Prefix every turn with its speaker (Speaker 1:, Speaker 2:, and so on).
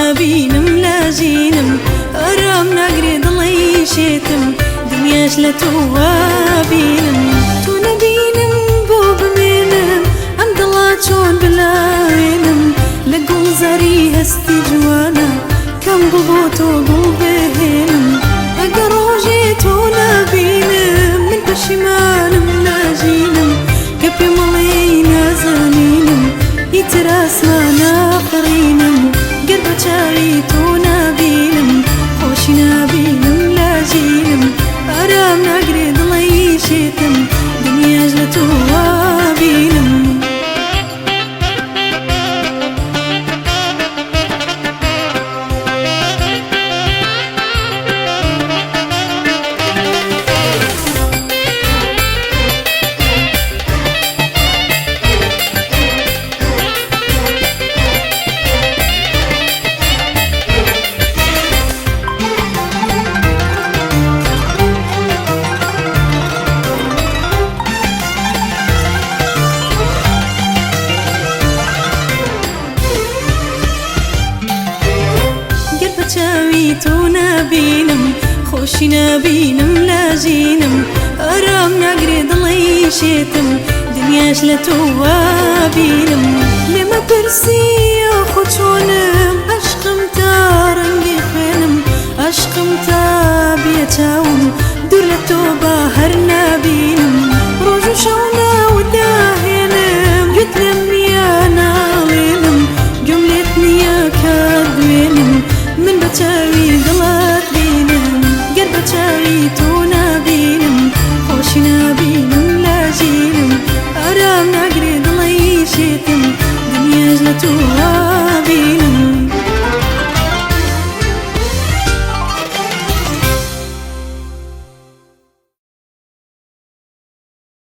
Speaker 1: نابینم لاژینم، ئارام ناگرێ دڵی شێتم، دنیاش لە تۆ بینم. تۆ نەبینم بۆ بمێنم، ئەم دڵا چۆن بلاوێنم؟ لە گوڵزاری هەستی جوانە کەم گوڵ بۆ تۆ گوڵ بهێنم. ئەگەر ڕۆژێ تۆ نابینم، من پەشیمانم ناژینم، کە پێمەڵێی نازانینم، ئیتر ئاسمانە فڕینم. گەر بە چاوی تۆ نابینم، خۆشی نابینم لاژینم، ئارام ناگرێ دڵی شێتم، دنیاش لە تۆ بینم. گەر بە چاوی تۆ نابینم، خۆشی نابینم لاژینم، ئارام ناگرێ دڵی شێتم، دنیاش لە تۆ بینم. لێمە پرسی خۆ چۆنم، عەشقم تا ڕەنگی خوێنم، عەشقم تا بیە چاوم، دوور لە تۆ با هەر نابینم. ڕۆژ و شەو ناوت داهێنم، گوێت لێم نییە ناڵێنم، گوێم لێت نییە کات دوێنم، من بە چاوی دڵت بینم. گەر بە چاوی تۆ نابینم، خۆشی نابینم لاژینم، ئارام ناگرێ دڵی شێتم، دنیاش لە تۆ